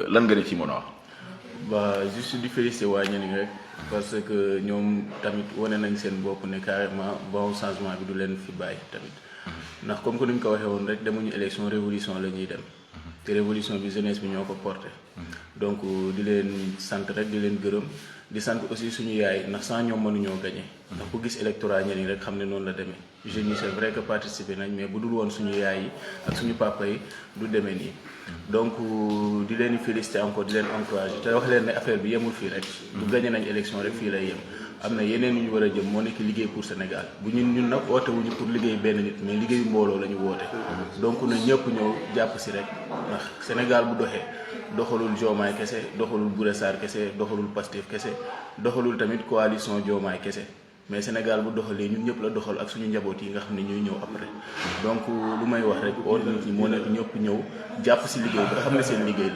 lan nga def ci mën a wax. ba juste di féliciter waa Nianing rek parce que ñoom tamit wane nañ seen bopp ne carrément bon changement bi du leen fi bàyyi tamit ndax comme que ni ñu ko waxee woon rek demuñu élection révolution la ñuy dem te révolution bi jeunesse bi ñoo ko porté donc di leen sant rek di leen gërëm di sant aussi suñu yaay ndax sans ñoom mënuñoo gagné ndax ku gis électorat Nianing rek xam ne noonu la demee jeunes yi c'est vrai que participer nañ mais bu dul woon suñu yaay yi ak suñu papa yi du demee nii donc di leen féliciter encore di leen encourager te wax leen ne affaire bi yemul fii rek du gagné nañ élection rek fii lay yem am na yeneen yu ñu war a jëm moo nekk liggéey pour Sénégal bu ñun nag oote wuñu pour liggéey benn nit mais liggéeyu mbooloo la ñu woote donc na ñëpp ñëw jàpp si rek ndax Sénégal bu doxee doxalul Diomaye kese doxalul Bouré Sarr kese doxalul Pastef kese doxalul tamit coalition Diomaye kese mais Sénégal bu doxalee ñun ñëpp la doxal ak suñu njaboot yi nga xam ne ñuy ñëw après donc lu may wax rek oo nit ñi moo nekk ñëpp ñëw jàpp si liggéey bi nga xam ne seen liggéey la